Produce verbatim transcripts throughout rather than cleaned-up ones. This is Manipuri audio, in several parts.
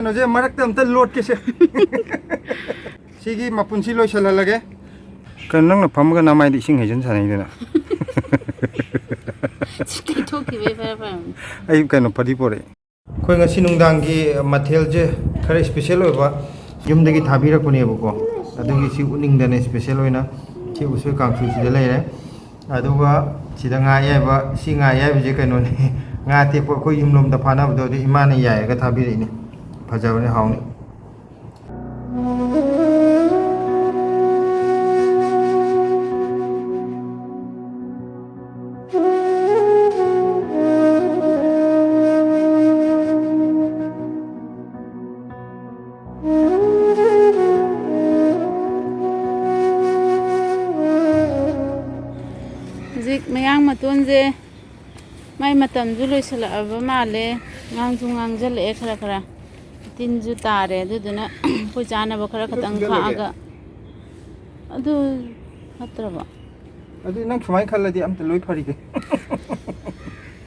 ꯀꯩꯅꯣꯁꯦ ꯃꯔꯛꯇ ꯑꯝꯇ ꯂꯣꯠꯀꯦꯁꯦ꯫ ꯁꯤꯒꯤ ꯃꯄꯨꯟꯁꯤ ꯂꯣꯏꯁꯤꯜꯍꯜꯂꯒꯦ꯫ ꯀꯩꯅꯣ, ꯅꯪꯅ ꯐꯝꯃꯒ ꯅꯃꯥꯏꯗ ꯏꯁꯤꯡ ꯍꯩꯖꯤꯟ ꯁꯥꯟꯅꯩꯗꯨꯅ? ꯁꯤ ꯇꯩꯊꯣꯛꯈꯤꯕꯩ ꯐꯔꯦ ꯐꯔꯕꯅꯤ꯫ ꯑꯩ ꯀꯩꯅꯣ ꯐꯗꯤ ꯄꯣꯔꯛꯑꯦ꯫ ꯑꯩꯈꯣꯏ ꯉꯁꯤ ꯅꯨꯡꯗꯥꯡꯒꯤ ꯃꯊꯦꯜꯁꯦ ꯈꯔ ꯏꯁꯄꯤꯁꯦꯜ ꯑꯣꯏꯕ ꯌꯨꯝꯗꯒꯤ ꯊꯥꯕꯤꯔꯛꯄꯅꯦꯕꯀꯣ꯫ ꯑꯗꯨꯒꯤ ꯁꯤ ꯎꯠꯅꯤꯡꯗꯅ ꯏꯁꯄꯤꯁꯦꯜ ꯑꯣꯏꯅ ꯁꯤ ꯎꯁꯣꯏ ꯀꯥꯡꯁꯨꯁꯤꯗ ꯂꯩꯔꯦ꯫ ꯑꯗꯨꯒ ꯁꯤꯗ ꯉꯥ ꯑꯌꯥꯏꯕ, ꯁꯤ ꯉꯥ ꯑꯌꯥꯏꯕꯁꯦ ꯀꯩꯅꯣꯅꯦ, ꯉꯥ ꯑꯇꯦꯛꯄ ꯑꯩꯈꯣꯏ ꯌꯨꯝꯂꯣꯝꯗ ꯐꯥꯅꯕꯗꯣ, ꯑꯗꯨ ꯏꯃꯥꯅ ꯌꯥꯏꯔꯒ ꯊꯥꯕꯤꯔꯛꯏꯅꯦ꯫ ꯐꯖꯕꯅꯦ, ꯍꯥꯎꯅꯤ꯫ ꯍꯧꯖꯤꯛ ꯃꯌꯥꯡ ꯃꯇꯣꯟꯁꯦ ꯃꯥꯏ ꯃꯇꯝꯁꯨ ꯂꯣꯏꯁꯤꯜꯂꯛꯑꯕ ꯃꯥꯜꯂꯦ꯫ ꯉꯥꯡꯁꯨ ꯉꯥꯡꯁꯤꯜꯂꯛꯑꯦ ꯈꯔ ꯈꯔ꯫ ꯇꯤꯟꯁꯨ ꯇꯥꯔꯦ, ꯑꯗꯨꯗꯨꯅ ꯑꯩꯈꯣꯏ ꯆꯥꯅꯕ ꯈꯔ ꯈꯛꯇꯪ ꯈꯥꯛꯑꯒ꯫ ꯑꯗꯨ ꯐꯠꯇ꯭ꯔꯕꯣ? ꯑꯗꯨ ꯅꯪ ꯁꯨꯃꯥꯏꯅ ꯈꯜꯂꯗꯤ ꯑꯝꯇ ꯂꯣꯏ ꯐꯔꯤꯒꯦ꯫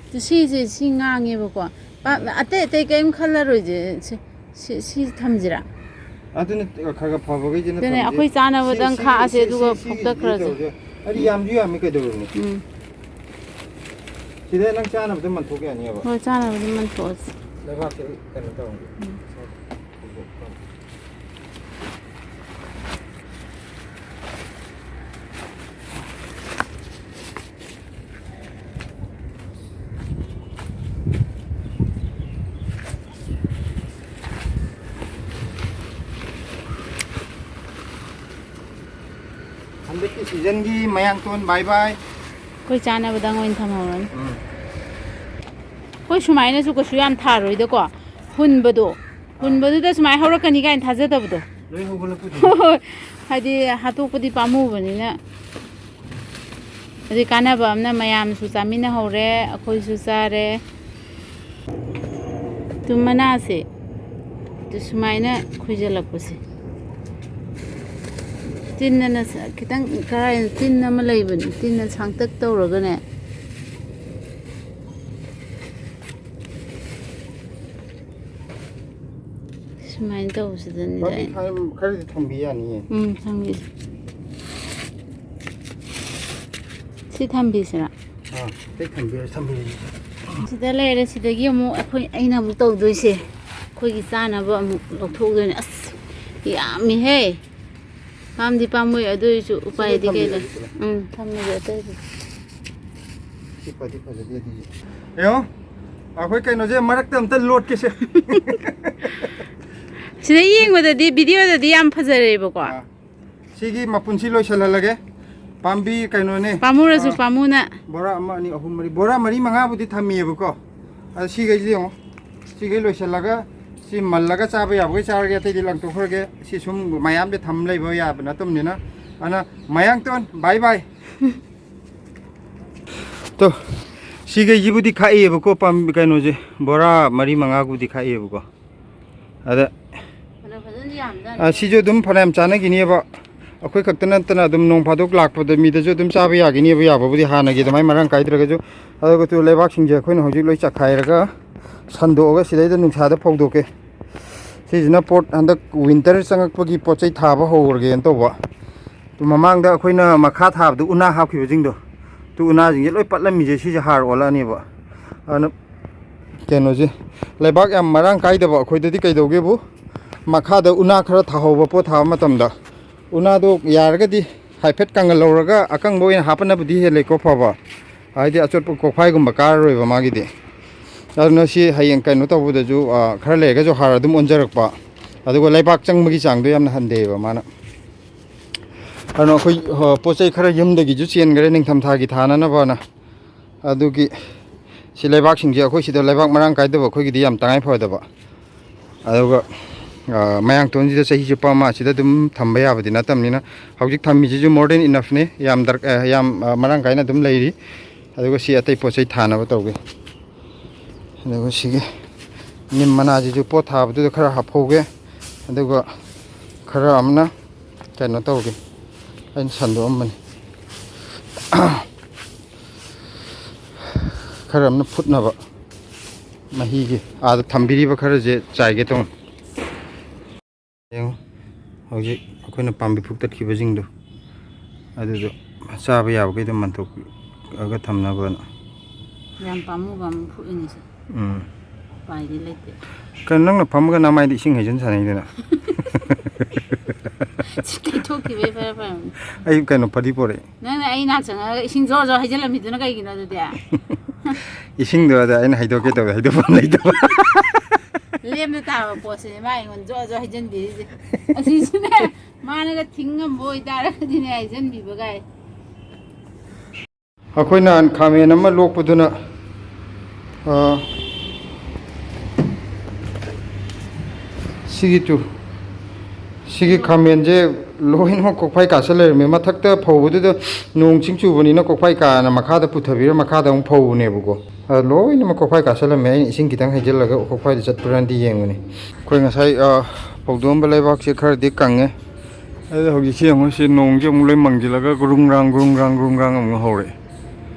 ꯑꯗꯨ ꯁꯤꯁꯦ, ꯁꯤ ꯉꯥꯡꯉꯦꯕꯀꯣ꯫ ꯄꯥ-, ꯑꯇꯩ ꯑꯇꯩ ꯀꯔꯤꯝ ꯈꯜꯂꯔꯣꯏꯁꯦ꯫ ꯁꯤ, ꯁꯤ, ꯁꯤ ꯊꯝꯁꯤꯔꯥ? ꯑꯗꯨꯅ ꯈꯔ ꯈꯔ ꯐꯕꯈꯩꯁꯤꯅ ꯑꯗꯨꯅꯦ, ꯊꯝꯁꯤ꯫ ꯑꯩꯈꯣꯏ ꯆꯥꯅꯕꯗꯪ ꯁꯤ, ꯁꯤ, ꯈꯥꯛꯑꯁꯦ, ꯁꯤ, ꯑꯗꯨꯒ ꯁꯤ, ꯁꯤ, ꯐꯨꯛꯇꯠꯈ꯭ꯔꯁꯦ꯫ ꯇꯧꯔꯁꯦ꯫ ꯑꯗꯨ ꯌꯥꯝꯁꯨ ꯌꯥꯝꯃꯤ ꯀꯩꯗꯧꯔꯨꯅꯤ? ꯎꯝ꯫ ꯁꯤꯗ ꯅꯪ ꯆꯥꯅꯕꯗ ꯃꯟꯊꯣꯛ ꯌꯥꯅꯤꯕ꯫ ꯍꯣꯏ, ꯆꯥꯅꯕꯗ ꯃꯟꯊꯣꯛꯑꯁꯤ꯫ ꯂꯩꯕꯥꯛꯁꯦ ꯑꯩ ꯀꯩꯅꯣ ꯇꯧꯔꯝꯒꯦ꯫ ꯎꯝ꯫ ꯍꯟꯗꯛꯀꯤ ꯁꯤꯖꯟꯒꯤ ꯃꯌꯥꯡꯇꯣꯟ ꯕꯥꯏ ꯕꯥꯏ꯫ ꯑꯩꯈꯣꯏ ꯆꯥꯅꯕꯗꯪ ꯑꯣꯏꯅ ꯊꯝꯍꯧꯔꯅꯤ꯫ ꯎꯝ꯫ ꯑꯩꯈꯣꯏ ꯁꯨꯃꯥꯏꯅꯁꯨ ꯀꯩꯁꯨ ꯌꯥꯝ ꯊꯥꯔꯣꯏꯗꯀꯣ꯫ ꯍꯨꯟꯕꯗꯣ, ꯍꯨꯟꯕꯗꯨꯗ ꯁꯨꯃꯥꯏꯅ ꯍꯧꯔꯛꯀꯅꯤ ꯀꯥꯏꯅ ꯊꯥꯖꯗꯕꯗꯣ꯫ ꯂꯣꯏ ꯍꯧꯒꯠꯂꯛꯄꯗꯣ꯫ ꯍꯣꯏ, ꯍꯣꯏ꯫ ꯍꯥꯏꯗꯤ ꯍꯥꯠꯇꯣꯛꯄꯗꯤ ꯄꯥꯝꯃꯨꯕꯅꯤꯅ꯫ ꯑꯗꯨꯗꯤ ꯀꯥꯟꯅꯕ ꯑꯃꯅ ꯃꯌꯥꯝꯁꯨ ꯆꯥꯃꯤꯟꯅꯍꯧꯔꯦ, ꯑꯩꯈꯣꯏꯁꯨ ꯆꯥꯔꯦ꯫ ꯑꯗꯨ ꯃꯅꯥꯁꯦ ꯑꯗꯨ ꯁꯨꯃꯥꯏꯅ ꯈꯣꯏꯖꯤꯜꯂꯛꯄꯁꯦ, ꯇꯤꯟꯅ ꯈꯤꯇꯪ ꯀꯔꯥꯏ, ꯇꯤꯟ ꯑꯃ ꯂꯩꯕꯅꯤ, ꯇꯤꯟꯅ ꯁꯥꯡꯇꯛ ꯇꯧꯔꯒꯅꯦ꯫ ꯁꯨꯃꯥꯏꯅ ꯇꯧꯕꯁꯤꯗꯅꯤꯗ ꯄꯥꯝꯕꯤ ꯑꯩꯅ ꯈꯔ-, ꯈꯔꯗꯤ ꯊꯝꯕꯤ ꯌꯥꯅꯤꯌꯦ꯫ ꯎꯝ, ꯊꯝꯕꯤꯁꯦ꯫ ꯁꯤ ꯊꯝꯕꯤꯁꯤꯔꯥ? ꯑꯥ, ꯑꯇꯩ ꯊꯝꯕꯤꯔ-, ꯊꯝꯕꯤꯔꯁꯤ꯫ ꯁꯤꯗ ꯂꯩꯔꯦ꯫ ꯁꯤꯗꯒꯤ ꯑꯃꯨꯛ ꯑꯩꯈꯣꯏ, ꯑꯩꯅ ꯑꯃꯨꯛ ꯇꯧꯗꯣꯏꯁꯦ, ꯑꯩꯈꯣꯏꯒꯤ ꯆꯥꯅꯕ ꯑꯃꯨꯛ ꯂꯧꯊꯣꯛꯎꯗꯣꯏꯅꯦ꯫ ꯑꯁ, ꯌꯥꯝꯃꯤꯍꯦ꯫ ꯄꯥꯝꯗꯤ ꯄꯥꯝꯃꯨꯏ, ꯑꯗꯨ ꯑꯣꯏꯔꯁꯨ ꯎꯄꯥꯏꯗꯤ ꯀꯩ ꯂꯩ? ꯁꯤ ꯊꯝꯕꯤꯔꯒꯦ꯫ ꯎꯝ, ꯊꯝꯃꯒꯦ ꯑꯇꯩꯗꯤ꯫ ꯁꯤ ꯐꯗꯤ ꯐꯖꯗꯦ ꯑꯗꯨꯗꯤ꯫ ꯌꯦꯡꯉꯣ, ꯑꯩꯈꯣꯏ ꯀꯩꯅꯣꯁꯦ ꯃꯔꯛꯇ ꯑꯝꯇ ꯂꯣꯠꯀꯦꯁꯦ꯫ ꯁꯤꯗ ꯌꯦꯡꯕꯗꯗꯤ, ꯚꯤꯗꯤꯑꯣꯗꯗꯤ ꯌꯥꯝ ꯐꯖꯔꯦꯕꯀꯣ꯫ ꯑꯥ꯫ ꯁꯤꯒꯤ ꯃꯄꯨꯟꯁꯤ ꯂꯣꯏꯁꯤꯜꯍꯜꯂꯒꯦ꯫ ꯄꯥꯝꯕꯤ ꯀꯩꯅꯣꯅꯦ꯫ ꯄꯥꯝꯃꯨꯔꯁꯨ ꯑꯥ, ꯄꯥꯝꯃꯨꯅ꯫ ꯕꯣꯔꯥ ꯑꯃ, ꯑꯅꯤ, ꯑꯍꯨꯝ, ꯃꯔꯤ꯫ ꯕꯣꯔꯥ ꯃꯔꯤ ꯃꯉꯥꯕꯨꯗꯤ ꯊꯝꯃꯤꯑꯕꯀꯣ꯫ ꯑꯗ ꯁꯤꯈꯩꯁꯤꯗꯤ ꯌꯦꯡꯉꯣ꯫ ꯁꯤꯈꯩ ꯂꯣꯏꯁꯤꯜꯂꯒ ꯁꯤ ꯃꯜꯂꯒ ꯆꯥꯕ ꯌꯥꯕꯈꯩ ꯆꯥꯔꯒꯦ, ꯑꯇꯩꯗꯤ ꯂꯪꯊꯣꯛꯈ꯭ꯔꯒꯦ꯫ ꯁꯤ ꯁꯨꯝ ꯃꯌꯥꯝꯗꯤ ꯊꯝ ꯂꯩꯕ ꯌꯥꯕ ꯅꯠꯇꯕꯅꯤꯅ꯫ ꯑꯗꯨꯅ ꯃꯌꯥꯡꯇꯣꯟ, bye bye꯫ ꯇꯣ, ꯁꯤꯈꯩꯁꯤꯕꯨꯗꯤ ꯈꯥꯛꯑꯦꯕꯀꯣ, ꯄꯥꯝ-, ꯀꯩꯅꯣꯁꯦ, ꯕꯣꯔꯥ ꯃꯔꯤ ꯃꯉꯥꯕꯨꯗꯤ ꯈꯥꯛꯑꯦꯕꯀꯣ꯫ ꯑꯗ, ꯐꯅ ꯐꯖꯅ ꯌꯥꯝꯖꯥꯠꯅꯤ꯫ ꯑ, ꯁꯤꯁꯨ ꯑꯗꯨꯝ ꯐꯅꯌꯥꯝ ꯆꯥꯅꯈꯤꯅꯦꯕ꯫ ꯑꯩꯈꯣꯏ ꯈꯛꯇ ꯅꯠꯇꯅ ꯑꯗꯨꯝ ꯅꯣꯡ ꯐꯥꯗꯣꯛ ꯂꯥꯛꯄꯗ ꯃꯤꯗꯁꯨ ꯑꯗꯨꯝ ꯆꯥꯕ ꯌꯥꯈꯤꯅꯦꯕ, ꯌꯥꯕꯕꯨꯗꯤ ꯍꯥꯟꯅꯒꯤ ꯑꯗꯨꯃꯥꯏꯅ ꯃꯔꯥꯡ ꯀꯥꯏꯗ꯭ꯔꯒꯁꯨ꯫ ꯑꯗꯨꯒ ꯇꯨ ꯂꯩꯕꯥꯛꯁꯤꯡꯁꯦ ꯑꯩꯈꯣꯏꯅ ꯍꯧꯖꯤꯛ ꯂꯣꯏ ꯆꯈꯥꯏꯔꯒ ꯁꯟꯗꯣꯛꯑꯒ ꯁꯤꯗꯩꯗ ꯅꯨꯡꯁꯥꯗ ꯐꯧꯗꯣꯛꯀꯦ꯫ ꯁꯤꯁꯤꯅ ꯄꯣꯠ ꯍꯟꯗꯛ winter ꯆꯪꯉꯛꯄꯒꯤ ꯄꯣꯠ ꯆꯩ ꯊꯥꯕ ꯍꯧꯔꯒꯦꯅ ꯇꯧꯕ꯫ ꯃꯃꯥꯡꯗ ꯑꯩꯈꯣꯏꯅ ꯃꯈꯥ ꯊꯥꯕꯗ ꯎꯅꯥ ꯍꯥꯞꯈꯤꯕꯁꯤꯡꯗꯣ, ꯇꯨ ꯎꯅꯥꯁꯤꯡꯁꯦ ꯂꯣꯏ ꯄꯠꯂꯝꯃꯤꯁꯦ, ꯁꯤꯁꯦ ꯍꯥꯔ ꯑꯣꯜꯂꯛꯑꯅꯦꯕ꯫ ꯑꯗꯨꯅ ꯀꯩꯅꯣꯁꯦ, ꯂꯩꯕꯥꯛ ꯌꯥꯝ ꯃꯔꯥꯡ ꯀꯥꯏꯗꯕ ꯑꯩꯈꯣꯏꯗꯗꯤ ꯀꯩꯗꯧꯒꯦꯕꯨ, ꯃꯈꯥꯗ ꯎꯅꯥ ꯈꯔ ꯊꯥꯍꯧꯕ, ꯄꯣꯠ ꯊꯥꯕ ꯃꯇꯝꯗ ꯎꯅꯥꯗꯣ ꯌꯥꯔꯒꯗꯤ ꯍꯥꯏꯐꯦꯠ ꯀꯪꯍꯜꯍꯧꯔꯒ ꯑꯀꯪꯕ ꯑꯣꯏꯅ ꯍꯥꯞꯄꯅꯕꯨꯗꯤ ꯍꯦꯜꯂꯦꯀꯣ ꯐꯕ꯫ ꯍꯥꯏꯗꯤ ꯑꯆꯣꯠꯄ ꯀꯣꯛꯐꯥꯏꯒꯨꯝꯕ ꯀꯥꯔꯔꯣꯏꯕ ꯃꯥꯒꯤꯗꯤ꯫ ꯑꯗꯨꯅ ꯁꯤ ꯍꯌꯦꯡ ꯀꯩꯅꯣ ꯇꯧꯕꯗꯁꯨ, ꯑ, ꯈꯔ ꯂꯩꯔꯒꯁꯨ ꯍꯥꯔ ꯑꯗꯨꯝ ꯑꯣꯟꯖꯔꯛꯄ꯫ ꯑꯗꯨꯒ ꯂꯩꯕꯥꯛ ꯆꯪꯕꯒꯤ ꯆꯥꯡꯗꯣ ꯌꯥꯝꯅ ꯍꯟꯊꯩꯌꯦꯕ ꯃꯥꯅ꯫ ꯑꯗꯨꯅ ꯑꯩꯈꯣꯏ, ꯑ, ꯄꯣꯠ ꯆꯩ ꯈꯔ ꯌꯨꯝꯗꯒꯤꯁꯨ ꯆꯦꯟꯈ꯭ꯔꯦ ꯅꯤꯡꯊꯝꯊꯥꯒꯤ ꯊꯥꯅꯅꯕꯅ꯫ ꯑꯗꯨꯒꯤ ꯁꯤ ꯂꯩꯕꯥꯛꯁꯤꯡꯁꯦ ꯑꯩꯈꯣꯏ ꯁꯤꯗ ꯂꯩꯕꯥꯛ ꯃꯔꯥꯡ ꯀꯥꯏꯗꯕ ꯑꯩꯈꯣꯏꯒꯤꯗꯤ ꯌꯥꯝ ꯇꯉꯥꯏ ꯐꯗꯕ꯫ ꯑꯗꯨꯒ, ꯑ, ꯃꯌꯥꯡꯇꯣꯟꯁꯤꯗ ꯆꯍꯤ ꯆꯨꯞꯄ ꯑꯃ ꯑꯁꯤꯗ ꯑꯗꯨꯝ ꯊꯝꯕ ꯌꯥꯕꯗꯤ ꯅꯠꯇꯕꯅꯤꯅ, ꯍꯧꯖꯤꯛ ꯊꯝꯃꯤꯁꯤꯁꯨ more than enough ꯅꯤ, ꯌꯥꯝ ꯗꯔ-, ꯑ, ꯌꯥꯝ, ꯑ, ꯃꯔꯥꯡ ꯀꯥꯏꯅ ꯑꯗꯨꯝ ꯂꯩꯔꯤ꯫ ꯑꯗꯨꯒ ꯁꯤ ꯑꯇꯩ ꯄꯣꯠ ꯆꯩ ꯊꯥꯅꯕ ꯇꯧꯒꯦ꯫ ꯑꯗꯨꯒ ꯁꯤꯒꯤ ꯅꯤꯝ ꯃꯅꯥꯁꯤꯁꯨ ꯄꯣꯠ ꯊꯥꯕꯗꯨꯗ ꯈꯔ ꯍꯥꯞꯍꯧꯒꯦ꯫ ꯑꯗꯨꯒ ꯈꯔ ꯑꯃꯅ ꯀꯩꯅꯣ ꯇꯧꯒꯦ, ꯑꯩꯅ ꯁꯟꯗꯣꯛꯑꯝꯕꯅꯤ꯫ ꯈꯔ ꯑꯃꯅ ꯐꯨꯠꯅꯕ ꯃꯍꯤꯒꯤ꯫ ꯑꯥꯗ ꯊꯝꯕꯤꯔꯤꯕ ꯈꯔꯁꯦ ꯆꯥꯏꯒꯦ ꯇꯧꯅꯤ꯫ ꯌꯦꯡꯉꯨ, ꯍꯧꯖꯤꯛ ꯑꯩꯈꯣꯏꯅ ꯄꯥꯝꯕꯤ ꯐꯨꯛꯇꯠꯈꯤꯕꯁꯤꯡꯗꯣ, ꯑꯗꯨꯗꯣ ꯆꯥꯕ ꯌꯥꯕꯈꯩꯗꯣ ꯃꯟꯊꯣꯛꯑꯒ ꯊꯝꯅꯕꯅ꯫ ꯌꯥꯝ ꯄꯥꯝꯃꯨꯕ ꯑꯃ ꯐꯨꯛꯏꯅꯦ ꯁꯦ꯫ ꯎꯝ꯫ ꯎꯄꯥꯏꯗꯤ ꯂꯩꯇꯦ꯫ ꯀꯩꯅꯣ, ꯅꯪꯅ ꯐꯝꯃꯒ ꯅꯃꯥꯏꯗ ꯏꯁꯤꯡ ꯍꯩꯖꯤꯟ ꯁꯥꯟꯅꯩꯗꯨꯅ? ꯁꯤ ꯇꯩꯊꯣꯛꯈꯤꯕꯩ ꯐꯔꯦ ꯐꯔꯦ꯫ ꯑꯩ ꯀꯩꯅꯣ, ꯐꯗꯤ ꯄꯣꯔꯛꯑꯦ꯫ ꯅꯪꯅ ꯑꯩ ꯅꯥꯛ ꯆꯪꯉꯒ ꯏꯁꯤꯡ ꯖꯣꯔ ꯖꯣꯔ ꯍꯩꯖꯤꯜꯂꯝꯃꯤꯗꯨꯅ ꯀꯩꯒꯤꯅꯣ ꯑꯗꯨꯗꯤ? ꯏꯁꯤꯡꯗꯣ ꯑꯗ ꯑꯩꯅ ꯍꯩꯗꯣꯛꯀꯦ ꯇꯧꯕꯗ ꯍꯩꯗꯣꯛꯐꯝ ꯂꯩꯇꯕ꯫ ꯂꯦꯝꯅ ꯇꯥꯕ ꯄꯣꯠꯁꯤꯅꯦ ꯃꯥ ꯑꯩꯉꯣꯟꯗ ꯖꯣꯔ ꯖꯣꯔ ꯍꯩꯖꯤꯟꯕꯤꯔꯤꯁꯦ꯫ ꯑꯁꯤꯁꯨꯅꯦ, ꯃꯥꯅꯒ ꯊꯤꯡꯉꯝꯕ ꯑꯣꯏꯇꯥꯔꯒꯗꯤꯅꯦ, ꯍꯩꯖꯤꯟꯕꯤꯕ ꯀꯥꯏ꯫ ꯑꯩꯈꯣꯏ ꯅꯍꯥꯟ ꯈꯥꯃꯦꯟ ꯑꯃ ꯂꯣꯛꯄꯗꯨꯅ, ꯑ, ꯁꯤꯒꯤ ꯇꯨ, ꯁꯤꯒꯤ ꯈꯥꯃꯦꯟꯁꯦ ꯂꯣꯏꯅꯃꯛ ꯀꯣꯛꯐꯥꯏ ꯀꯥꯁꯜ ꯂꯩꯔꯝꯃꯦ꯫ ꯃꯊꯛꯇ ꯐꯧꯕꯗꯨꯗ ꯅꯣꯡ ꯆꯤꯡ ꯆꯨꯕꯅꯤꯅ ꯀꯣꯛꯐꯥꯏ ꯀꯥꯅ ꯃꯈꯥꯗ ꯄꯨꯊꯕꯤꯔ ꯃꯈꯥꯗ ꯑꯃꯨꯛ ꯐꯧꯕꯅꯦꯕꯀꯣ꯫ ꯑ, ꯂꯣꯏꯅꯃꯛ ꯀꯣꯛꯐꯥꯏ ꯀꯥꯁꯜꯂꯝꯃꯦ꯫ ꯑꯩꯅ ꯏꯁꯤꯡ ꯈꯤꯇꯪ ꯍꯩꯖꯤꯜꯂꯒ ꯀꯣꯛꯐꯥꯏꯗꯨ ꯆꯠꯄ꯭ꯔꯅꯗꯤ ꯌꯦꯡꯕꯅꯤ꯫ ꯑꯩꯈꯣꯏ ꯉꯁꯥꯏ, ꯑ, ꯐꯧꯗꯣꯛꯑꯝꯕ ꯂꯩꯕꯥꯛꯁꯦ ꯈꯔꯗꯤ ꯀꯪꯉꯦ꯫ ꯑꯗꯨꯗ ꯍꯧꯖꯤꯛꯁꯤ ꯌꯦꯡꯉꯨ, ꯁꯤ ꯅꯣꯡꯁꯦ ꯑꯃꯨꯛ ꯂꯣꯏ ꯃꯪꯁꯤꯜꯂꯒ ꯒ꯭ꯔꯨꯡ ꯒ꯭ꯔꯥꯡ, ꯒ꯭ꯔꯨꯡ ꯒ꯭ꯔꯥꯡ, ꯒ꯭ꯔꯨꯡ ꯒ꯭ꯔꯥꯡ ꯑꯃꯨꯛ ꯍꯧꯔꯛꯑꯦ꯫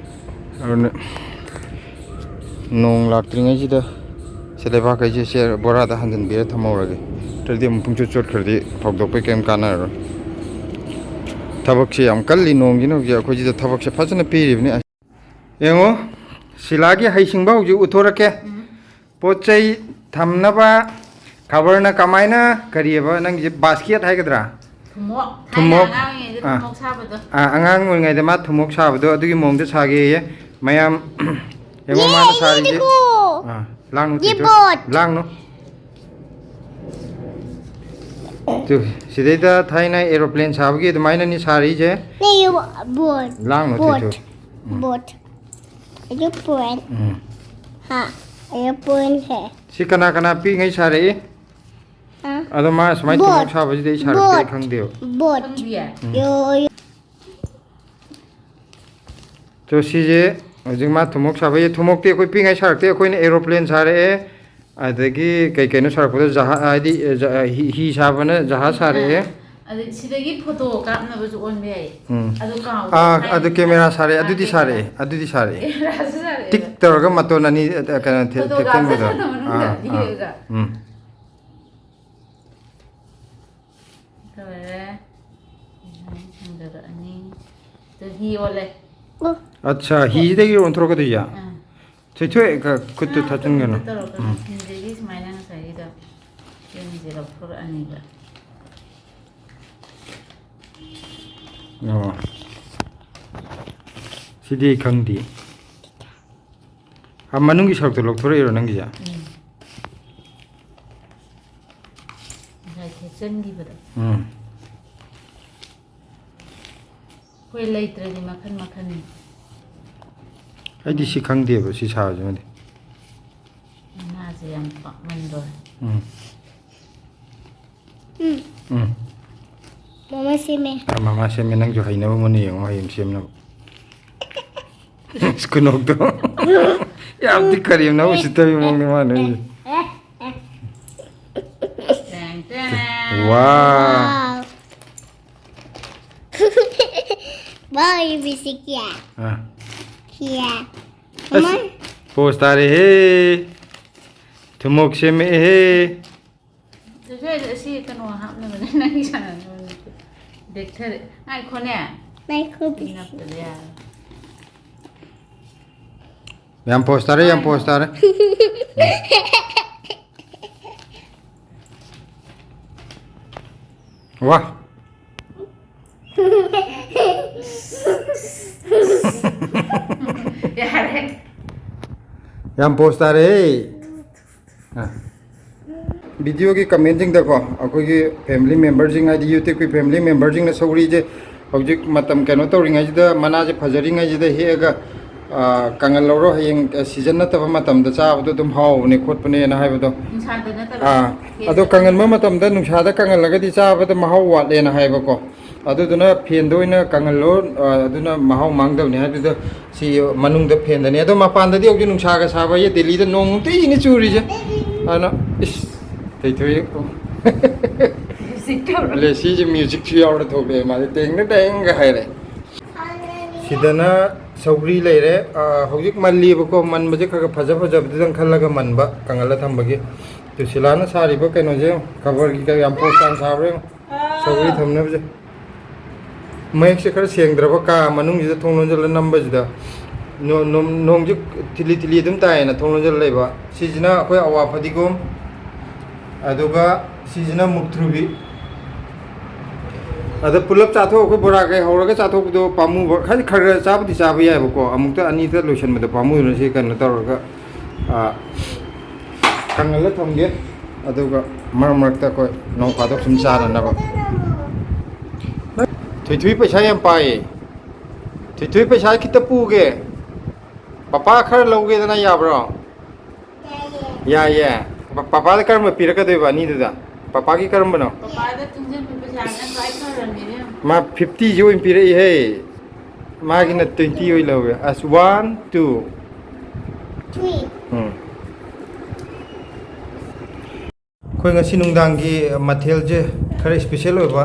ꯑꯗꯨꯅ ꯅꯣꯡ ꯂꯥꯛꯇ꯭ꯔꯤꯉꯩꯁꯤꯗ ꯁꯤ ꯂꯩꯕꯥꯛꯈꯩꯁꯦ ꯁꯦ ꯕꯣꯔꯥꯗ ꯍꯟꯖꯤꯟꯕꯤꯔ ꯊꯝꯍꯧꯔꯒꯦ꯫ ꯅꯠꯇ꯭ꯔꯗꯤ ꯑꯃꯨꯛ ꯄꯨꯡꯆꯣꯠ ꯆꯣꯠꯈ꯭ꯔꯗꯤ ꯐꯧꯗꯣꯛꯄꯩ ꯀꯩꯝ ꯀꯥꯟꯅꯔꯔꯣꯏ꯫ ꯊꯕꯛꯁꯦ ꯌꯥꯝ ꯀꯜꯂꯤ ꯅꯣꯡꯁꯤꯅ ꯍꯧꯖꯤꯛ ꯑꯩꯈꯣꯏꯁꯤꯗ ꯊꯕꯛꯁꯦ ꯐꯖꯅ ꯄꯤꯔꯤꯕꯅꯤ꯫ ꯌꯦꯡꯉꯣ, ꯁꯤꯂꯥꯒꯤ ꯍꯩꯁꯤꯡꯕ ꯍꯧꯖꯤꯛ ꯎꯠꯊꯣꯔꯛꯀꯦ꯫ ꯎꯝ꯫ ꯄꯣꯠ ꯆꯩ ꯊꯝꯅꯕ ꯈꯕꯔꯅ ꯀꯃꯥꯏꯅ, ꯀꯔꯤꯑꯕ ꯅꯪꯒꯤꯁꯦ, ꯕꯥꯁꯀꯦꯠ ꯍꯥꯏꯒꯗ꯭ꯔꯥ? ꯊꯨꯝꯃꯣꯛ꯫ ꯊꯥꯏꯅ ꯊꯨꯝꯃꯣꯛ꯫ ꯑꯉꯥꯡ ꯑꯣꯏꯔꯤꯉꯩꯗ ꯑꯥ꯫ ꯊꯨꯝꯃꯣꯛ ꯁꯥꯕꯗꯣ꯫ ꯑꯥ, ꯑꯉꯥꯡ ꯑꯣꯏꯔꯤꯉꯩꯗ ꯃꯥ ꯊꯨꯝꯃꯣꯛ ꯁꯥꯕꯗꯣ ꯑꯗꯨꯒꯤ ꯃꯑꯣꯡꯗ ꯁꯥꯒꯦꯌꯦ꯫ ꯃꯌꯥꯝ, ꯌꯦꯡꯉꯣ ꯃꯥꯅ ꯁꯥꯔꯤꯁꯦ꯫ ꯑꯥ, ꯂꯥꯡꯅꯨ, ꯇꯨ, ꯇꯨ꯫ ꯂꯥꯡꯅꯨ꯫ ꯇꯨ, ꯁꯤꯗꯩꯗ ꯊꯥꯏꯅ ꯑꯦꯔꯣꯄ꯭ꯂꯦꯟ ꯁꯥꯕꯒꯤ ꯑꯗꯨꯃꯥꯏꯅꯅꯤ ꯁꯥꯔꯤꯁꯦ꯫ ꯂꯥꯡꯅꯨ, ꯇꯨ, ꯇꯨ꯫ ꯎꯝ꯫ ꯑꯦꯔꯣꯄ꯭ꯂꯦꯟ꯫ ꯎꯝ꯫ ꯍꯥ, ꯑꯦꯔꯣꯄ꯭ꯂꯦꯟ ꯍꯦ꯫ ꯁꯤ ꯀꯅꯥ ꯀꯅꯥ ꯄꯤꯛꯏꯉꯩ ꯁꯥꯔꯛꯏ? ꯑ? ꯑꯗꯣ ꯃꯥ ꯁꯨꯃꯥꯏꯅ ꯊꯨꯝꯃꯣꯛ ꯁꯥꯕꯁꯤꯗꯤ ꯑꯩ ꯁꯥꯔꯛꯇꯦ, ꯑꯩ ꯈꯪꯗꯦꯕ꯫ ꯕꯣꯠ꯫ ꯈꯪꯗꯤꯌꯦ? ꯌꯣ, ꯌꯣ꯫ ꯇꯣ ꯁꯤꯁꯦ ꯍꯧꯖꯤꯛ ꯃꯥ ꯊꯨꯝꯃꯣꯛ ꯁꯥꯕꯒꯤ, ꯊꯨꯝꯃꯣꯛꯇꯤ ꯑꯩꯈꯣꯏ ꯄꯤꯛꯏꯉꯩ ꯁꯥꯔꯛꯇꯦ, ꯑꯩꯈꯣꯏꯅ ꯑꯦꯔꯣꯄ꯭ꯂꯦꯟ ꯁꯥꯔꯛꯑꯦ, ꯑꯗꯒꯤ ꯀꯩ ꯀꯩꯅꯣ ꯁꯥꯔꯛꯄꯗ ꯖꯍꯥ-, ꯍꯥꯏꯗꯤ, ꯖ-, ꯍꯤ, ꯍꯤ ꯁꯥꯕꯅ ꯖꯍꯥꯖ ꯁꯥꯔꯛꯑꯦ꯫ ꯑꯗꯩ ꯁꯤꯗꯒꯤ ꯐꯣꯇꯣ ꯀꯥꯞꯅꯕꯁꯨ ꯑꯣꯟꯕ ꯌꯥꯏ꯫ ꯎꯝ꯫ ꯑꯗꯨ ꯀꯥꯎꯗ ꯑꯥ, ꯊꯥꯏꯅ ꯑꯗꯨ ꯀꯦꯃꯦꯔꯥ ꯁꯥꯔꯛꯑꯦ, ꯑꯥ, ꯑꯗꯨꯗꯤ ꯀꯦꯃꯦꯔꯥ꯫ ꯁꯥꯔꯛꯑꯦ, ꯑꯗꯨꯗꯤ ꯁꯥꯔꯛꯑꯦ꯫ ꯀꯦꯃꯦꯔꯥꯁꯨ ꯁꯥꯔꯛꯑꯦ꯫ ꯇꯤꯛ ꯇꯧꯔꯒ ꯃꯇꯣꯟ ꯑꯅꯤ, ꯑ, ꯀꯩꯅꯣ, ꯊꯦ-, ꯐꯣꯇꯣ ꯊꯦꯛꯆꯟꯕꯗꯣ꯫ ꯀꯥꯞꯆꯟꯕꯗꯣ ꯃꯅꯨꯡꯗ ꯑꯥ, ꯑꯥ꯫ ꯌꯦꯡꯉꯒ꯫ ꯎꯝ꯫ ꯌꯣꯜꯂꯦ꯫ ꯑꯠꯁꯥ, ꯍꯤꯁꯤꯗꯒꯤ ꯑꯣꯟꯊꯣꯔꯛꯀꯗꯣꯏꯁꯦ? ꯑꯥ꯫ ꯊꯣꯏꯊꯣꯏ, ꯈꯨꯠꯇꯨ ꯑꯥ, ꯊꯥꯖꯤꯟꯒꯅꯨ꯫ ꯈꯨꯠꯇꯨ ꯇꯧꯔꯛꯀꯅꯨ꯫ ꯎꯝ꯫ ꯍꯤꯗꯒꯤ ꯁꯨꯃꯥꯏꯅ ꯉꯁꯥꯏꯒꯤꯗꯣ ꯆꯦꯡꯁꯦ ꯂꯧꯊꯣꯔꯛꯑꯅꯤꯕ꯫ ꯑꯣ꯫ ꯁꯤꯗꯤ ꯑꯩ ꯈꯪꯗꯦ꯫ ꯑꯥ, ꯃꯅꯨꯡꯒꯤ ꯁꯔꯨꯛꯇꯣ ꯂꯧꯊꯣꯔꯛꯏꯔꯣ ꯅꯪꯒꯤꯁꯦ? ꯎꯝ꯫ ꯉꯁꯥꯏ ꯊꯦꯛꯆꯟꯈꯤꯕꯗꯣ꯫ ꯎꯝ꯫ ꯑꯩꯈꯣꯏ ꯂꯩꯇ꯭ꯔꯗꯤ ꯃꯈꯟ ꯃꯈꯟꯅꯤ꯫ ꯑꯩꯗꯤ ꯁꯤ ꯈꯪꯗꯦꯕ, ꯁꯤ ꯁꯥꯕꯁꯤꯃꯗꯤ꯫ ꯃꯅꯥꯁꯦ ꯌꯥꯝ ꯄꯥꯛꯃꯟꯗꯣꯔꯦ꯫ ꯎꯝ꯫ ꯎꯝ꯫ ꯎꯝ꯫ ꯃꯃꯥ ꯁꯦꯝꯃꯦ꯫ ꯑꯥ, ꯃꯃꯥ ꯁꯦꯝꯃꯦ, ꯅꯪꯁꯨ ꯍꯩꯅꯕ ꯃꯨꯟꯅ ꯌꯦꯡꯉꯣ, ꯍꯌꯦꯡ ꯁꯦꯝꯅꯕ꯫ ꯈꯨꯅꯣꯛꯇꯣ꯫ ꯌꯥꯝꯗꯤ ꯀꯔꯦꯝꯅꯕ ꯎꯁꯤꯠꯇꯕꯒꯤ ꯃꯑꯣꯡꯅꯤ ꯃꯥꯅ ꯇꯧꯔꯤꯁꯦ꯫ ꯇꯦꯡ ꯇꯦꯡ꯫ ꯋꯥ꯫ ꯋꯥꯎ꯫ ꯋꯥꯎ, ꯏꯕꯤꯁꯤ ꯀꯌꯥ? ꯑꯥ꯫ ꯀꯌꯥ? ꯑꯁ, ꯃꯃꯥ꯫ ꯄꯣꯁ ꯇꯥꯔꯦꯍꯦ꯫ ꯊꯨꯝꯃꯣꯛ ꯁꯦꯝꯃꯛꯑꯦꯍꯦ꯫ ꯁꯦ, ꯁꯦ, ꯁꯤ ꯀꯩꯅꯣ ꯍꯥꯞꯅꯕꯅꯦ, ꯅꯪꯒꯤ ꯁꯥꯟꯅꯅꯕꯅꯦ꯫ ꯗꯦꯛꯊꯔꯦ꯫ ꯉꯥꯏꯈꯣꯅꯦ꯫ ꯉꯥꯏꯈꯣ, ꯁꯤ ꯕꯤꯁꯤ꯫ ꯅꯞꯇꯗꯤ ꯌꯥꯔꯣꯏ꯫ ꯌꯥꯝ ꯄꯣꯁ ꯇꯥꯔꯦ, ꯌꯥꯝ ꯄꯣꯁ ꯇꯥꯔꯦ꯫ ꯋꯥ꯫ ꯌꯥꯔꯦ꯫ ꯌꯥꯝ ꯄꯣꯁ ꯇꯥꯔꯦ꯫ ꯑ꯫ ꯚꯤꯗꯤꯑꯣꯒꯤ ꯀꯃꯦꯟꯁꯤꯡꯗꯀꯣ, ꯑꯩꯈꯣꯏꯒꯤ ꯐꯦꯃꯤꯂꯤ ꯃꯦꯝꯕꯔꯁꯤꯡ, ꯍꯥꯏꯗꯤ YouTubeꯀꯤ ꯐꯦꯃꯤꯂꯤ ꯃꯦꯝꯕꯔꯁꯤꯡꯅ ꯁꯧꯒ꯭ꯔꯤꯁꯦ ꯍꯧꯖꯤꯛ ꯃꯇꯝ ꯀꯩꯅꯣ ꯇꯧꯔꯤꯉꯩꯁꯤꯗ, ꯃꯅꯥꯁꯦ ꯐꯖꯔꯤꯉꯩꯁꯤꯗ ꯍꯦꯛꯑꯒ, ꯑ, ꯀꯪꯍꯜꯍꯧꯔꯣ, ꯍꯌꯦꯡ, ꯑ, ꯁꯤꯖꯟ ꯅꯠꯇꯕ ꯃꯇꯝꯗ ꯆꯥꯕꯗꯣ ꯑꯗꯨꯝ ꯍꯥꯎꯕꯅꯦ ꯈꯣꯠꯄꯅꯦ ꯑꯅ ꯍꯥꯏꯕꯗꯣ꯫ ꯅꯨꯡꯁꯥꯗ ꯅꯠꯇꯕ? ꯑꯥ, ꯐꯦꯟꯗ ꯑꯗꯣ ꯀꯪꯍꯟꯕ ꯅꯠꯇꯕ? ꯃꯇꯝꯗ ꯅꯨꯡꯁꯥꯗ ꯀꯪꯍꯜꯂꯒꯗꯤ ꯆꯥꯕꯗ ꯃꯍꯥꯎ ꯋꯥꯠꯂꯦꯅ ꯍꯥꯏꯕꯀꯣ꯫ ꯑꯗꯨꯗꯨꯅ ꯐꯦꯟꯗ ꯑꯣꯏꯅ ꯀꯪꯍꯜꯂꯣ, ꯑ, ꯑꯗꯨꯅ ꯃꯍꯥꯎ ꯃꯥꯡꯗꯕꯅꯦ ꯍꯥꯏꯕꯗꯨꯗ ꯁꯤ ꯃꯅꯨꯡꯗ ꯐꯦꯟꯗꯅꯦ꯫ ꯑꯗꯣ ꯃꯄꯥꯟꯗꯗꯤ ꯍꯧꯖꯤꯛ ꯅꯨꯡꯁꯥꯒ ꯁꯥꯕ, ꯑꯩ ꯗꯦꯜꯂꯤꯗ ꯅꯣꯡ ꯅꯨꯡꯇꯤꯒꯤꯅꯤ ꯆꯨꯔꯤꯁꯦ꯫ ꯑꯗꯨꯅ, ꯏꯁ, ꯊꯣꯏꯊꯣꯏ꯫ ꯃ꯭ꯌꯨꯖꯤꯛ ꯇꯧꯔꯣ꯫ ꯂꯦꯁꯤꯁꯦ ꯃ꯭ꯌꯨꯖꯤꯛꯁꯨ ꯌꯥꯎꯔ ꯊꯣꯛꯂꯛꯑꯦ, ꯃꯥꯁꯦ ꯇꯦꯡꯅ ꯇꯦꯡꯒ ꯍꯥꯏꯔꯦ꯫ ꯁꯤꯗꯅ ꯁꯧꯒ꯭ꯔꯤ ꯂꯩꯔꯦ꯫ ꯑ, ꯍꯧꯖꯤꯛ ꯃꯜꯂꯤꯕꯀꯣ, ꯃꯟꯕꯁꯦ ꯈꯔ ꯈꯔ ꯐꯖ ꯐꯖꯕꯗꯨꯗꯪ ꯈꯜꯂꯒ ꯃꯟꯕ, ꯀꯪꯍꯜꯂ ꯊꯝꯕꯒꯤ꯫ ꯇꯨ ꯁꯤꯂꯥꯅ ꯁꯥꯔꯤꯕ ꯀꯩꯅꯣꯁꯦ ꯌꯦꯡꯉꯨ, ꯈꯕꯔꯒꯤ ꯀꯌꯥꯝ ꯄꯣꯁ ꯇꯥꯅ ꯁꯥꯕ꯭ꯔꯥ ꯌꯦꯡꯉꯨ꯫ ꯁꯧꯒ꯭ꯔꯤ ꯊꯝꯅꯕꯁꯦ꯫ ꯃꯌꯦꯛꯁꯦ ꯈꯔ ꯁꯦꯡꯗ꯭ꯔꯕ, ꯀꯥ ꯃꯅꯨꯡꯁꯤꯗ ꯊꯣꯡ ꯂꯣꯟꯁꯤꯜꯂ ꯅꯝꯕꯁꯤꯗ ꯅꯣ-, ꯅꯣ-, ꯅꯣꯡꯁꯨ ꯊꯤꯂꯤ ꯊꯤꯂꯤ ꯑꯗꯨꯝ ꯇꯥꯏꯌꯦꯅ ꯊꯣꯡ ꯂꯣꯟꯁꯤꯜꯂ ꯂꯩꯕ꯫ ꯁꯤꯁꯤꯅ ꯑꯩꯈꯣꯏ ꯑꯋꯥ ꯐꯗꯤꯒꯣꯝ, ꯑꯗꯨꯒ ꯁꯤꯁꯤꯅ ꯃꯨꯛꯊ꯭ꯔꯨꯕꯤ꯫ ꯑꯗ ꯄꯨꯂꯞ ꯆꯥꯊꯣꯛ, ꯑꯩꯈꯣꯏ ꯕꯣꯔꯥ ꯀꯩ ꯍꯧꯔꯒ ꯆꯥꯊꯣꯛꯄꯗꯣ ꯄꯥꯝꯃꯨꯕ, ꯈꯔ ꯈꯔ ꯈꯔ ꯆꯥꯕꯨꯗꯤ ꯆꯥꯕ ꯌꯥꯏꯕꯀꯣ, ꯑꯃꯨꯛꯇ ꯑꯅꯤꯗ ꯂꯣꯏꯁꯟꯕꯗꯣ ꯄꯥꯝꯃꯨꯗꯨꯅ ꯁꯤ ꯀꯩꯅꯣ ꯇꯧꯔꯒ, ꯑꯥ, ꯀꯪꯍꯜꯂ ꯊꯝꯒꯦ꯫ ꯑꯗꯨꯒ ꯃꯔꯛ ꯃꯔꯛꯇ ꯑꯩꯈꯣꯏ ꯅꯣꯡ ꯐꯥꯗꯣꯛ ꯁꯨꯝ ꯆꯥꯅꯅꯕ꯫ ꯊꯣꯏꯊꯣꯏ ꯄꯩꯁꯥ ꯌꯥꯝ ꯄꯥꯏꯌꯦ꯫ ꯊꯣꯏꯊꯣꯏ ꯄꯩꯁꯥ ꯈꯤꯇ ꯄꯨꯒꯦ꯫ ꯄꯄꯥ ꯈꯔ ꯂꯧꯒꯦꯗꯅ, ꯌꯥꯕ꯭ꯔꯣ? ꯌꯥꯏꯌꯦ꯫ ꯄ-, ꯄꯄꯥꯗ ꯀꯔꯝꯕ ꯄꯤꯔꯛꯀꯗꯣꯏꯕ ꯑꯅꯤꯗꯨꯗ? ꯄꯄꯥꯒꯤ ꯀꯔꯝꯕꯅꯣ? ꯄꯄꯥꯗ ꯇꯨꯡꯁꯤꯟꯕ ꯄꯩꯁꯥꯅ ꯈ꯭ꯋꯥꯏ ꯐꯔꯕꯅꯤꯅꯦ꯫ ꯃꯥ ꯐꯤꯐꯇꯤꯁꯤ ꯑꯣꯏꯅ ꯄꯤꯔꯛꯏꯍꯦ꯫ ꯃꯥꯒꯤꯅ ꯇ꯭ꯋꯦꯟꯇꯤ ꯑꯣꯏꯅ ꯂꯧꯋꯦ꯫ ꯑꯁ, ꯋꯥꯟ, ꯇꯨ꯫ ꯊ꯭ꯔꯤ꯫ ꯎꯝ꯫ ꯑꯩꯈꯣꯏ ꯉꯁꯤ ꯅꯨꯡꯗꯥꯡꯒꯤ ꯃꯊꯦꯜꯁꯦ ꯈꯔ ꯏꯁꯄꯤꯁꯦꯜ ꯑꯣꯏꯕ꯫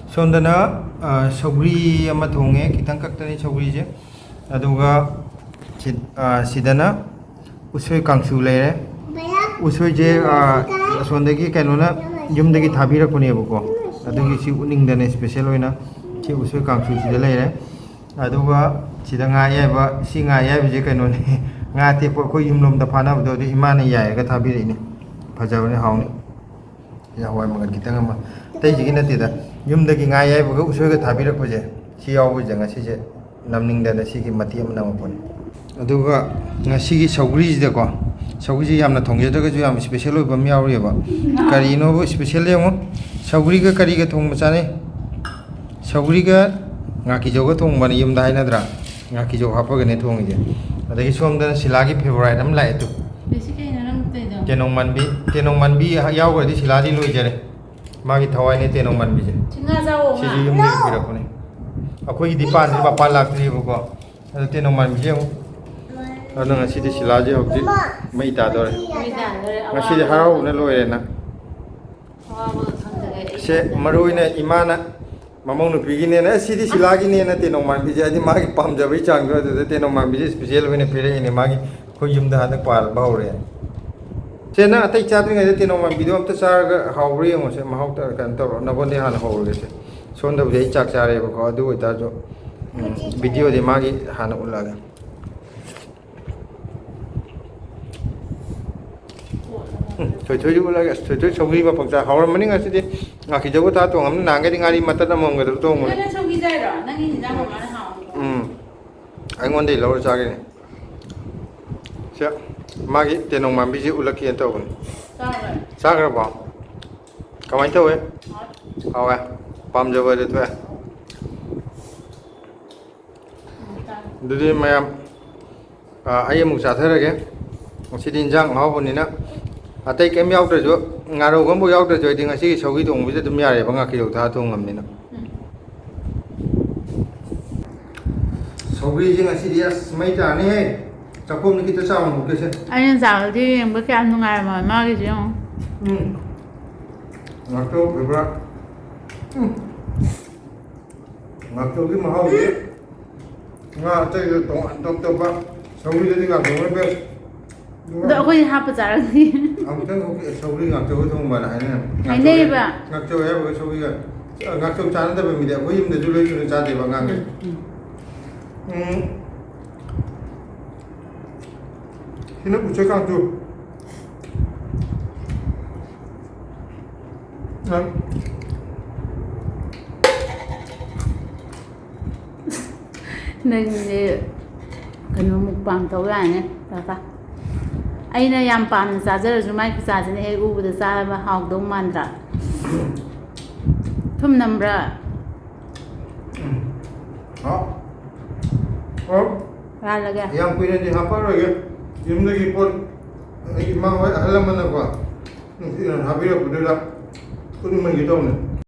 ꯁꯣꯝꯗꯅ, ꯑ, ꯁꯧꯒ꯭ꯔꯤ ꯑꯃ ꯊꯣꯡꯉꯦ, ꯈꯤꯇꯪ ꯈꯛꯇꯅꯤ ꯁꯧꯒ꯭ꯔꯤꯁꯦ꯫ ꯑꯗꯨꯒ ꯁꯤ-, ꯑ, ꯁꯤꯗꯅ ꯎꯁꯣꯏ ꯀꯥꯡꯁꯨ ꯂꯩꯔꯦ꯫ ꯎꯁꯣꯏꯁꯦ, ꯑ, ꯑꯁꯣꯝꯗꯒꯤ ꯀꯩꯅꯣꯅ ꯌꯨꯝꯗꯒꯤ ꯊꯥꯕꯤꯔꯛꯄꯅꯦꯕꯀꯣ꯫ ꯑꯗꯨꯒꯤ ꯁꯤ ꯎꯠꯅꯤꯡꯗꯅ ꯏꯁꯄꯤꯁꯦꯜ ꯑꯣꯏꯅ ꯁꯤ ꯎꯁꯣꯏ ꯀꯥꯡꯁꯨꯁꯤꯗ ꯂꯩꯔꯦ꯫ ꯑꯗꯨꯒ ꯁꯤꯗ ꯉꯥ ꯑꯌꯥꯏꯕ, ꯁꯤ ꯉꯥ ꯑꯌꯥꯏꯕꯁꯦ ꯀꯩꯅꯣꯅꯤ, ꯉꯥ ꯑꯇꯦꯛꯄ ꯑꯩꯈꯣꯏ ꯌꯨꯝꯂꯣꯝꯗ ꯐꯥꯅꯕꯗꯣ, ꯑꯗꯨ ꯏꯃꯥꯅ ꯌꯥꯏꯔꯒ ꯊꯥꯕꯤꯔꯛꯏꯅꯦ꯫ ꯐꯖꯕꯅꯦ, ꯍꯥꯎꯅꯤ꯫ ꯁꯤꯗ ꯍꯋꯥꯏ ꯃꯪꯒꯜ ꯈꯤꯇꯪ ꯑꯃ, ꯑꯇꯩꯁꯤꯒꯤ ꯅꯠꯇꯦꯗ, ꯌꯨꯝꯗꯒꯤ ꯉꯥ ꯑꯌꯥꯏꯕꯒ ꯎꯁꯣꯏꯒ ꯊꯥꯕꯤꯔꯛꯄꯁꯦ, ꯁꯤ ꯌꯥꯎꯕꯁꯤꯗ ꯉꯁꯤꯁꯦ ꯅꯝꯅꯤꯡꯗꯅ ꯁꯤꯒꯤ ꯃꯇꯦꯛ ꯑꯃ ꯅꯝꯃꯛꯄꯅꯦ꯫ ꯑꯗꯨꯒ ꯉꯁꯤꯒꯤ ꯁꯧꯒ꯭ꯔꯤꯁꯤꯗꯀꯣ, ꯁꯧꯒ꯭ꯔꯤꯁꯤ ꯌꯥꯝꯅ ꯊꯣꯡꯖꯗ꯭ꯔꯒꯁꯨ ꯌꯥꯝ ꯏꯁꯄꯤꯁꯦꯜ ꯑꯣꯏꯕ ꯑꯃ ꯌꯥꯎꯔꯤꯑꯕ꯫ ꯀꯔꯤꯅꯣꯕ ꯏꯁꯄꯤꯁꯦꯜ ꯌꯦꯡꯉꯣ, ꯁꯧꯒ꯭ꯔꯤꯒ ꯀꯔꯤꯒ ꯊꯣꯡꯕ ꯆꯥꯅꯩ? ꯁꯧꯒ꯭ꯔꯤꯒ ꯉꯥꯀꯤꯖꯧꯒ ꯊꯣꯡꯕꯅ ꯌꯨꯝꯗ ꯍꯥꯏꯅꯗ꯭ꯔꯥ? ꯉꯥꯀꯤꯖꯧ ꯍꯥꯞꯄꯒꯅꯦ ꯊꯣꯡꯉꯤꯁꯦ꯫ ꯑꯗꯒꯤ ꯁꯣꯝꯗꯅ ꯁꯤꯂꯥꯒꯤ ꯐꯦꯚꯣꯔꯥꯏꯠ ꯑꯃ ꯂꯥꯛꯑꯦ ꯇꯨ꯫ ꯑꯗꯩ ꯁꯤ ꯀꯩꯅꯣ ꯅꯪ ꯇꯧꯔꯤꯗꯣ? ꯇꯦꯅꯧ ꯃꯥꯟꯕꯤ, ꯇꯦꯅꯧ ꯃꯥꯟꯕꯤ ꯌꯥꯎꯈ꯭ꯔꯗꯤ ꯁꯤꯂꯥꯗꯤ ꯂꯣꯏꯖꯔꯦ꯫ ꯃꯥꯒꯤ ꯊꯋꯥꯏꯅꯦ ꯇꯦꯅꯧ ꯃꯥꯟꯕꯤꯁꯦ꯫ ꯁꯤ ꯉꯥ ꯆꯥꯎꯋꯣ, ꯁꯤꯁꯨ ꯉꯥ꯫ ꯌꯨꯝꯗꯒꯤ ꯄꯤꯔꯛꯄꯅꯦ꯫ ꯑꯩꯈꯣꯏꯒꯤꯗꯤ ꯄꯥꯟꯗ꯭ꯔꯤ, ꯃꯄꯥꯟ ꯂꯥꯛꯇ꯭ꯔꯤꯕꯀꯣ꯫ ꯑꯗꯣ ꯇꯦꯅꯧ ꯃꯥꯟꯕꯤꯁꯦ ꯑꯃꯨꯛ꯫ ꯑꯗꯣ ꯉꯁꯤꯗꯤ ꯁꯤꯂꯥꯁꯦ ꯍꯧꯖꯤꯛ ꯃꯩ ꯇꯥꯗꯧꯔꯦ꯫ ꯃꯩ ꯇꯥꯗꯧꯔꯦ꯫ ꯉꯁꯤꯗꯤ ꯍꯔꯥꯎꯕꯅ ꯂꯣꯏꯔꯦꯅ꯫ ꯑꯋꯥꯕꯒ ꯈꯪꯗꯒꯩ ꯑꯩ ꯁꯦ, ꯃꯔꯨ ꯑꯣꯏꯅ ꯏꯃꯥꯅ ꯃꯃꯧ ꯅꯨꯄꯤꯒꯤꯅꯦꯅ, "ꯑꯦ, ꯁꯤꯗꯤ ꯁꯤꯂꯥꯒꯤꯅꯦꯅ" ꯇꯦꯅꯧ ꯃꯥꯟꯕꯤꯁꯦ, ꯍꯥꯏꯗꯤ ꯃꯥꯒꯤ ꯄꯥꯝꯖꯕꯒꯤ ꯆꯥꯡꯗꯣ, ꯑꯗꯨꯗ ꯇꯦꯅꯧ ꯃꯥꯟꯕꯤꯁꯦ ꯏꯁꯄꯤꯁꯦꯜ ꯑꯣꯏꯅ ꯄꯤꯔꯛꯏꯅꯦ, ꯃꯥꯒꯤ ꯑꯩꯈꯣꯏ ꯌꯨꯝꯗ ꯍꯟꯗꯛ ꯄꯥꯟꯕ ꯍꯧꯔꯦ꯫ ꯁꯦ, ꯅꯪ ꯑꯇꯩ ꯆꯥꯗ꯭ꯔꯤꯉꯩꯗ ꯇꯦꯅꯧ ꯃꯥꯟꯕꯤꯗꯣ ꯑꯝꯇ ꯆꯥꯔꯒ ꯍꯥꯎꯕ꯭ꯔꯥ ꯌꯦꯡꯉꯣꯁꯦ, ꯃꯍꯥꯎ ꯇ-, ꯀꯩꯅꯣ ꯇꯧꯔꯣ, ꯅꯉꯣꯟꯗꯩ ꯍꯥꯟꯅ ꯍꯧꯔꯒꯦꯁꯦ꯫ ꯁꯣꯝꯗꯕꯨꯗꯤ ꯑꯩ ꯆꯥꯛ ꯆꯥꯔꯦꯕꯀꯣ, ꯑꯗꯨ ꯑꯣꯏꯇꯥꯔꯁꯨ, ꯎꯝ, ꯚꯤꯗꯤꯑꯣꯗꯤ ꯃꯥꯒꯤ ꯍꯥꯟꯅ ꯎꯠꯂꯛꯑꯒꯦ꯫ ꯎꯝ, ꯊꯣꯏꯊꯣꯏꯁꯨ ꯎꯠꯂꯛꯑꯒꯦ꯫ ꯑꯁ, ꯊꯣꯏꯊꯣꯏ ꯁꯧꯒ꯭ꯔꯤ ꯃꯄꯪ ꯆꯥ ꯍꯥꯎꯔꯝꯃꯅꯤ ꯉꯁꯤꯗꯤ꯫ ꯉꯥꯀꯤꯖꯧꯒ ꯊꯥ ꯊꯣꯡꯉꯝꯅꯤ, ꯅꯍꯥꯟꯒꯩꯗꯤ ꯉꯥꯔꯤ ꯃꯇꯠ ꯑꯃꯃꯝꯒꯗ ꯊꯣꯡꯕꯅꯦ꯫ ꯅꯪꯅ ꯁꯧꯒ꯭ꯔꯤ ꯆꯥꯏꯔꯣ? ꯅꯪꯒꯤ ꯍꯤꯟꯖꯥꯡ ꯃꯃꯥꯅ ꯍꯥꯎꯋꯦ꯫ ꯎꯝ, ꯑꯩꯉꯣꯟꯗꯒꯤ ꯂꯧꯔ ꯆꯥꯒꯦꯅꯦ꯫ ꯁꯦ, ꯃꯥꯒꯤ ꯇꯦꯅꯧ ꯃꯥꯟꯕꯤꯁꯦ ꯎꯠꯂꯛꯀꯦꯅ ꯇꯧꯕꯅꯦ꯫ ꯆꯥꯈ꯭ꯔꯦ꯫ ꯆꯥꯈ꯭ꯔꯕꯣ? ꯀꯃꯥꯏꯅ ꯇꯧꯋꯦ? ꯍꯥꯎꯋꯦ꯫ ꯍꯥꯎꯋꯦ꯫ ꯄꯥꯝꯖꯕ ꯑꯗꯨ ꯊꯣꯛꯑꯦ꯫ ꯎꯝ, ꯆꯥꯔꯦ꯫ ꯑꯗꯨꯗꯤ ꯃꯌꯥꯝ, ꯑꯥ, ꯑꯩ ꯑꯃꯨꯛ ꯆꯥꯊꯔꯒꯦ꯫ ꯉꯁꯤꯗꯤ ꯏꯟꯖꯥꯡ ꯑꯍꯥꯎꯕꯅꯤꯅ꯫ ꯑꯇꯩ ꯀꯩꯝ ꯌꯥꯎꯗ꯭ꯔꯁꯨ, ꯉꯥꯔꯧ ꯑꯃꯐꯥꯎ ꯌꯥꯎꯗ꯭ꯔꯁꯨ, ꯑꯩꯗꯤ ꯉꯁꯤꯒꯤ ꯁꯧꯒ꯭ꯔꯤ ꯊꯣꯡꯕꯁꯤꯗ ꯑꯗꯨꯝ ꯌꯥꯔꯦꯕ, ꯉꯥꯀꯤꯖꯧ ꯊꯥ ꯊꯣꯡꯉꯕꯅꯤꯅ꯫ ꯎꯝ꯫ ꯁꯧꯒ꯭ꯔꯤꯁꯦ ꯉꯁꯤꯗꯤ ꯑꯁ ꯃꯩ ꯇꯥꯅꯤꯍꯦ꯫ ꯆꯥꯛꯈꯣꯝꯗ ꯈꯤꯇ ꯆꯥꯎꯅ ꯍꯨꯠꯀꯦꯁꯦ꯫ ꯑꯩꯅ ꯆꯥꯕꯗꯤ ꯌꯦꯡꯕ ꯀꯌꯥꯝ ꯅꯨꯡꯉꯥꯏꯔꯝꯃꯣꯏ ꯃꯥꯒꯤꯁꯦ ꯌꯦꯡꯉꯣ꯫ ꯎꯝ꯫ ꯉꯥꯛꯇꯧ ꯐꯦꯕ꯭ꯔꯥ꯫ ꯎꯝ꯫ ꯉꯥꯛꯇꯧꯒꯤ ꯃꯍꯥꯎꯗꯤ ꯉꯥ ꯑꯇꯩꯗ ꯇꯣꯉꯥꯟ ꯇꯣꯞ ꯇꯣꯞꯄ꯫ ꯁꯧꯒ꯭ꯔꯤꯗꯗꯤ ꯉꯥꯛꯇꯧꯅ best꯫ ꯑꯗꯣ ꯑꯩꯈꯣꯏꯗꯤ ꯍꯥꯞꯄ ꯆꯥꯔꯛꯇꯦ꯫ ꯑꯃꯨꯛꯇꯪ ꯁꯧꯒ꯭ꯔꯤ ꯉꯥꯛꯇꯧꯒ ꯊꯣꯡꯕꯅ ꯍꯥꯏꯅꯩ꯫ ꯍꯥꯏꯅꯩꯌꯦꯕ꯫ ꯉꯥꯛꯇꯧ ꯍꯥꯏꯕꯒ ꯁꯧꯒ꯭ꯔꯤꯒ꯫ ꯉꯥꯛꯇꯧ ꯆꯥꯅꯗꯕ ꯃꯤꯗꯤ ꯑꯩꯈꯣꯏ ꯌꯨꯝꯗꯁꯨ ꯂꯣꯏꯅ ꯆꯥꯗꯦꯕ ꯑꯉꯥꯡꯈꯩ꯫ ꯎꯝ, ꯎꯝ꯫ ꯎꯝ꯫ ꯁꯤꯅ ꯎꯆꯦꯛ ꯀꯥꯡꯁꯨ꯫ ꯑ꯫ ꯅꯪꯗꯤ ꯀꯩꯅꯣ mukbang ꯇꯧ ꯌꯥꯅꯤ, ꯀꯀꯥ꯫ ꯑꯩꯅ ꯌꯥꯝ ꯄꯥꯝꯅ ꯆꯥꯖꯔꯁꯨ ꯃꯥꯏ ꯈꯨꯆꯥꯁꯤꯅ ꯍꯦꯛ ꯎꯕꯗ ꯆꯥꯕ ꯍꯥꯎꯗꯧ ꯃꯥꯟꯗ꯭ꯔꯥ? ꯊꯨꯝ ꯅꯝꯕ꯭ꯔꯥ? ꯎꯝ꯫ ꯍꯥꯎ꯫ ꯍꯥꯎ꯫ ꯂꯥꯜꯂꯒꯦ꯫ ꯌꯥꯝ ꯀꯨꯏꯅꯗꯤ ꯍꯥꯞꯄꯔꯣꯏꯒꯦ꯫ ꯌꯨꯝꯗꯒꯤ ꯄꯣꯠ, ꯑꯩ ꯏꯃꯥ ꯍꯣꯏ ꯑꯍꯜ ꯂꯃꯟꯅꯀꯣ, ꯅꯨꯡꯁꯤꯅ ꯊꯥꯕꯤꯔꯛꯄꯗꯨꯗ ꯎꯠꯅꯤꯡꯃꯟꯒꯦ ꯇꯧꯕꯅꯦ꯫